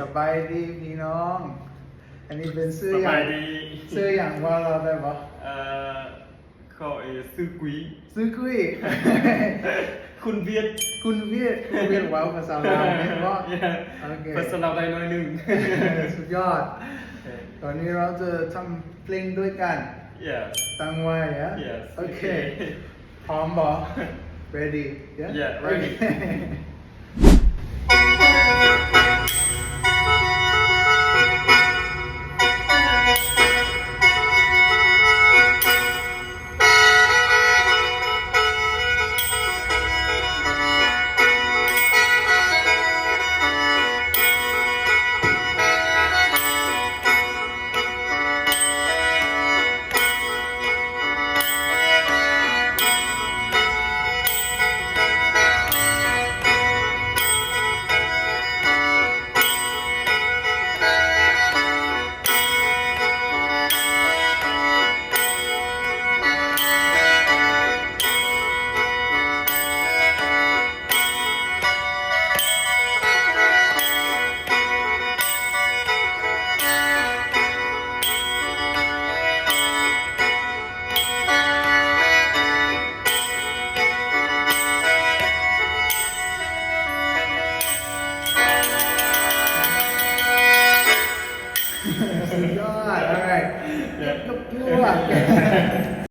ສະບາຍດີພີ່ນ້ອງ ອັນນີ້ເປັນຊື່ຫຍັງ? ສະບາຍດີ. ຊື່ຫຍັງ ເວົ້າລາວໄດ້ບໍ່? ເອີ ຂໍ ເອີ ຊື່ກຸຍ. ຊື່ກຸຍ. ຄຸນວຽດ. ຄຸນວຽດ. ຄຸນວຽດ ເວົ້າພາສາລາວແມ່ນບໍ່? ໂອເຄ ພາສາລາວໄດ້ໜ້ອຍໜຶ່ງ. ສຸດຍອດ. ຕອນນີ້ເຮົາຈະທຳເພງດ້ວຍກັນ. ຕັ້ງໄວ້. ໂອເຄ ພ້ອມບໍ່? Ready? Yeah, ready. All right. ຍົກ ຍົກ.